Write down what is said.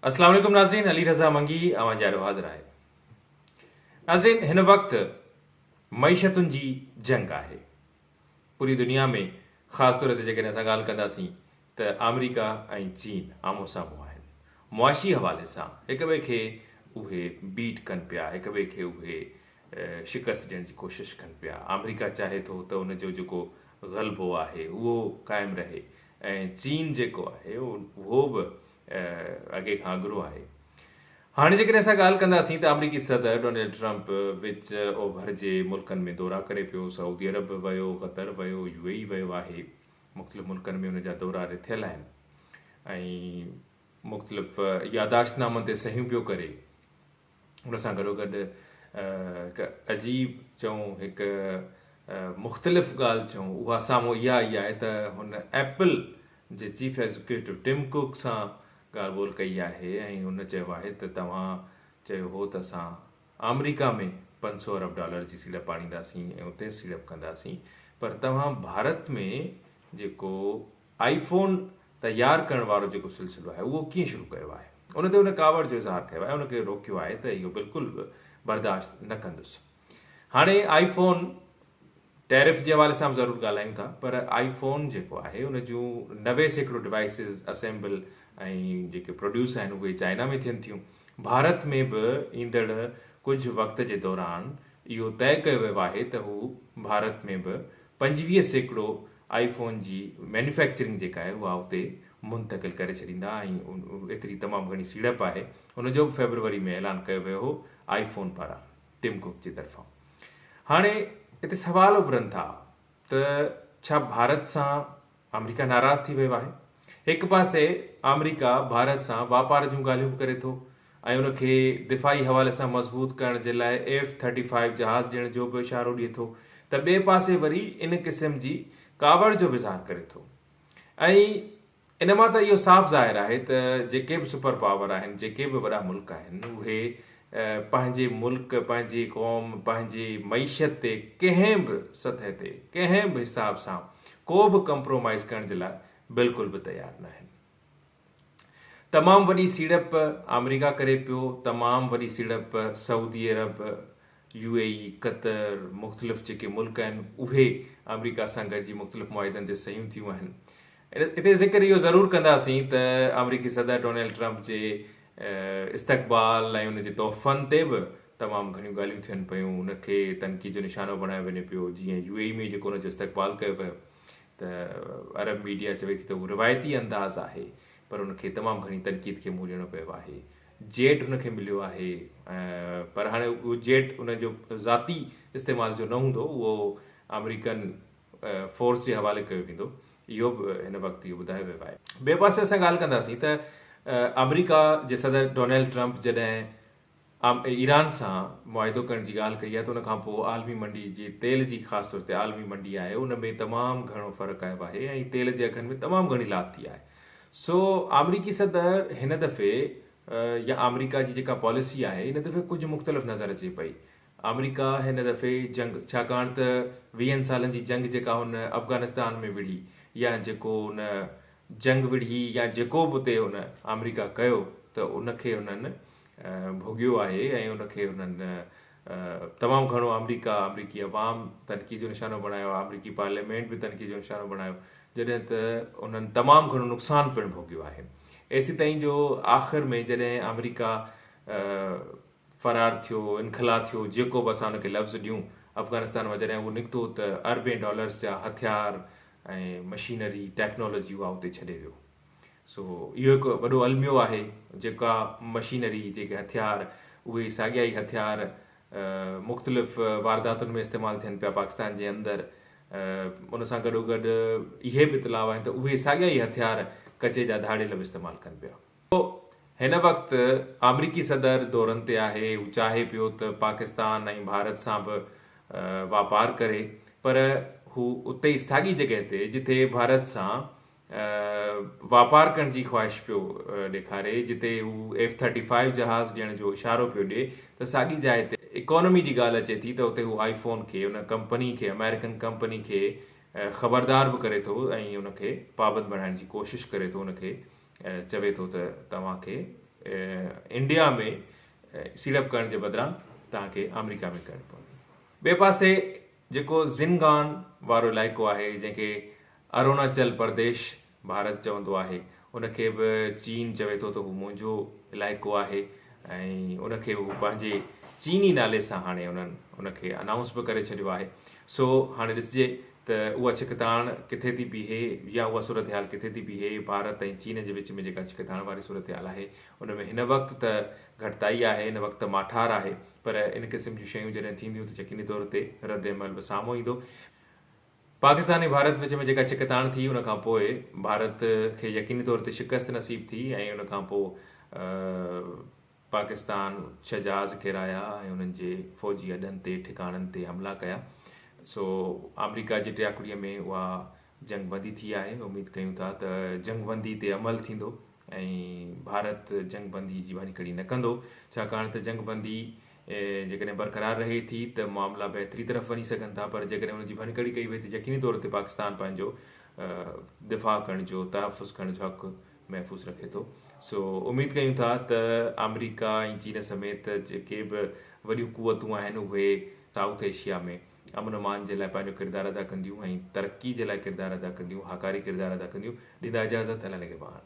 اسلام عليڪم ناظرين علي رضا منگي اوهان جي آڏو حاضر آهي. ناظرين هن وقت معيشتن جي جنگ آهي. پوري دنيا ۾ خاص طور تي جيڪڏهن اسان ڳالهه ڪنداسين ته آمريڪا ۽ چين آمهون سامهون آهن. معاشي حوالي سان هڪ ٻئي کي اهي بيٽ ڪن پيا، هڪ ٻئي کي اهي شڪست ڏيڻ جي ڪوشش ڪن پيا. آمريڪا چاهي ٿو ته ان جو جيڪو غلبو آهي اهو قائم رهي ۽ چين جيڪو آهي اهو به اڳي کان اڳرو آهي. هاڻي جيڪڏهن اسان ڳالهه ڪنداسين ته آمريڪي صدر ڊونلڊ ٽرمپ وچ اوڀر جي ملڪن ۾ دورا ڪري پيو، سعودي عرب به ويو، قطر ويو، يو اي اي ويو آهي، مختلف ملڪن ۾ ان جا دورا رٿيل آهن ۽ مختلف ياداشت نامن تي صحيحون پيو ڪري. ان سان گڏوگڏ هڪ عجيب چئون هڪ مختلف ڳالهه چئون اها سامهون اها آئي آهي ته هن ايپل جي چيف ايگزيڪيوٽو ٽم ڪوڪ سان ڳالهه ٻولهه ڪئي آهي ۽ هن چيو آهي ته توهان چيو هو ته اسان آمريڪا ۾ 500 ارب ڊالر جي سيڙپ آڻينداسين ۽ اتي سيڙپ ڪنداسين پر توهان ڀارت ۾ جيڪو آئي فون تيار ڪرڻ وارو جيڪو سلسلو آهي اهو ڪيئن شروع ڪيو آهي؟ ان تي هن ڪاوڙ جو اظهار ڪيو آهي، ان کي روڪيو آهي ته اهو بلڪل به برداشت نه ڪندس. هاڻي آئي فون ٽيرف جي حوالي سان به ضرور ڳالهايون ٿا پر آئي فون جيڪو آهي ان جون 90% ڊوائسز اسيمبل ۽ جيڪي پروڊيوس آهن اهي چائنا ۾ ٿين ٿيون. ڀارت ۾ به ايندڙ ڪجهه وقت جي دوران اهو طئي ڪيو ويو آهي ته هو ڀارت ۾ به 25% آئي فون جي مينوفيڪچرنگ جيڪا آهي اها اتي منتقل ڪري ڇڏيندا ۽ ايتري تمام گهڻي سيڙپ آهي ان جو به فيبروري ۾ اعلان ڪيو ويو هو آئي فون پاران ٽم ڪوڪ جي طرفان. هاڻي اتي سوال اڀرن ٿا ته ڇا ڀارت سان آمريڪا ناراض ٿي ويو آهي؟ هڪ پاسي آمريڪا ڀارت سان واپار جون ڳالهيون به ڪري ٿو ۽ ان کي دفاعي حوالي سان مضبوط ڪرڻ جي لاء ايف ٿرٽي فائيو جهاز ڏيڻ جو به اشارو ڏئي ٿو ته ٻئي پاسي وري ان قسم جي ڪاوڙ جو به اظهار ڪري ٿو ۽ ان مان ته اهو صاف ظاهر آهي ته جيڪي به سپر پاور آهن جيڪي به وڏا ملڪ آهن اهي پنهنجي ملڪ پنهنجي قوم پنهنجي معيشت تي ڪنهن به سطح تي ڪنهن به حساب سان ڪو به ڪمپرومائيز ڪرڻ جي لاء بلڪل به تيار ناهن. تمام وڏي سيڙپ آمريڪا ڪري پيو، تمام وڏي سيڙپ سعودي عرب، يو اي اي، قطر، مختلف جيڪي ملڪ آهن اهي آمريڪا سان گڏجي مختلف معاهدن تي صحيحون ٿيون آهن. اتي ذڪر اهو ضرور ڪنداسين ته آمريڪي صدر ڊونلڊ ٽرمپ جي استقبال ۽ ان جي تحفن تي به تمام گهڻيون ڳالهيون ٿين پيون، ان کي تنقيد جو نشانو بڻايو وڃي پيو، جيئن يو اي اي ۾ جيڪو ان جو استقبال ڪيو ويو ته عرب ميڊيا چوي ٿي ته اهو روايتي انداز آهي پر ان کي تمام گهڻي تنقيد کي منهن ڏيڻو پيو آهي. جيٽ هن کي مليو آهي پر هاڻي اهو جيٽ ان جو ذاتي استعمال جو نه هوندو اهو آمريڪن فورس جي حوالي ڪيو ويندو اهو به هن وقت اهو ٻڌايو ويو آهي. ٻئي پاسي اسان ڳالهه ڪنداسين ته آمريڪا جي صدر ڊونلڊ ٽرمپ جڏهن ايران سان معاهدو ڪرڻ جي ڳالهه ڪئي آهي ته ان کان پوء عالمي منڊي جي تيل جي خاص طور تي عالمي منڊي آهي ان ۾ تمام گهڻو فرق آيو آهي ۽ تيل جي اگهن ۾ تمام گهڻي لاٿ ٿي آهي سو آمريڪي صدر هن دفعي يا آمريڪا جي جيڪا پاليسي آهي هن دفعي ڪجهه مختلف نظر اچي پئي آمريڪا هن دفعي جنگ ڇاڪاڻ ته ويهن سالن جي جنگ جيڪا هن افغانستان ۾ وڙهي يا جيڪو هن جنگ وڙهي يا جيڪو به اتي هن آمريڪا ڪيو ته ان کي هنن ڀوڳيو آهي ۽ ان کي انهن تمام گهڻو آمريڪا، آمريڪي عوام تنقيد جو نشانو بڻايو، آمريڪي پارليامينٽ به تنقيد جو نشانو بڻايو، جڏهن ته انهن تمام گهڻو نقصان پڻ ڀوڳيو آهي. ايسيتائين جو آخر ۾ جڏهن آمريڪا فرار ٿيو، انخلا ٿيو، جيڪو به اسان ان کي لفظ ڏيون، افغانستان مان جڏهن اهو نڪتو ته اربين ڊالرز جا هٿيار ۽ مشينري، ٽيڪنالاجي اها اتي ڇڏي ويو. سو اهو هڪ وڏو الميو آهي، جيڪا مشينري، جيڪي هٿيار، اهي ساڳيا ئي هٿيار مختلف وارداتن ۾ استعمال ٿين پيا پاڪستان جي اندر، ان سان گڏوگڏ اهي به اطلاع آهن ته اهي ساڳيا ئي هٿيار ڪچي جا ڌاڙيل به استعمال ڪن پيا. سو هن وقت آمريڪي صدر دورن تي آهي، هو چاهي پيو ته پاڪستان ۽ ڀارت سان به واپار ڪري پر هو اتي ئي ساڳي جڳهه تي جتي ڀارت سان واپار ڪرڻ جي خواهش پيو ڏيکاري، جتي هو ايف ٿرٽي فائيو جهاز ڏيڻ جو اشارو پيو ڏئي ته ساڳي جاء تي اڪانومي جي ڳالهه اچي ٿي ته اتي هو آئي فون کي ان ڪمپني کي آمريڪن ڪمپني کي خبردار به ڪري ٿو ۽ ان کي پابند بڻائڻ جي ڪوشش ڪري ٿو ان کي چوي ٿو ته توهان کي انڊيا ۾ سيڙپ ڪرڻ جي بدران توهان کي آمريڪا ۾ ڪرڻي پوندي. ٻئي پاسي جيڪو زنگان وارو علائقو آهي جنهن کي اروناچل پرديش ڀارت چوندو آهي ان کي به چين چوي ٿو ته هو منهنجو علائقو آهي ۽ ان کي هو پنهنجي چيني نالي سان هاڻي انهن ان کي انائونس به ڪري ڇڏيو آهي سو هاڻي ڏسجي ته اها ڇڪتاڻ ڪٿي ٿي بيهي يا اها صورتحال ڪٿي ٿي بيهي، ڀارت ۽ چين جي وچ ۾ جيڪا ڇڪتاڻ واري صورتحال آهي ان ۾ هن وقت ته گهٽتائي آهي، هن وقت ته ماٺار آهي پر ان قسم جون شيون جڏهن ٿينديون ته يقيني طور تي رد عمل به سامهون ايندو. پاڪستان ۽ ڀارت وچ ۾ جيڪا ڇڪتاڻ ٿي ان کان پوء ڀارت کي يقيني طور تي شڪست نصيب ٿي ۽ ان کان پوء پاڪستان ڇهه جهاز ڪيرايا ۽ انهن جي فوجي اڏن تي ٺڪاڻن تي حملا ڪيا سو آمريڪا جي ٽياڪڙي ۾ اها جنگ بندي ٿي آهي اميد ڪيون ٿا ته جنگ بندي تي عمل ٿيندو ۽ ڀارت جنگ بندي جي ڀڃڪڙي نه ڪندو ڇاڪاڻ ته جنگ بندي جيڪڏهن برقرار رهي ٿي ته معاملا بهتري طرف وڃي سگهن ٿا پر جيڪڏهن ان جي ڀڃڪڙي ڪئي وئي ته يقيني طور تي پاڪستان پنهنجو دفاع ڪرڻ جو تحفظ ڪرڻ جو حق محفوظ رکي ٿو سو اميد ڪيون ٿا ته آمريڪا ۽ چين سميت جيڪي به وڏيون قوتون آهن اهي سائوٿ ايشيا ۾ امن امان جي لاء پنهنجو ڪردار ادا ڪنديون ۽ ترقي جي لاء ڪردار ادا ڪنديون هاڪاري ڪردار ادا ڪنديون ڏيندا اجازت الله نگهبان.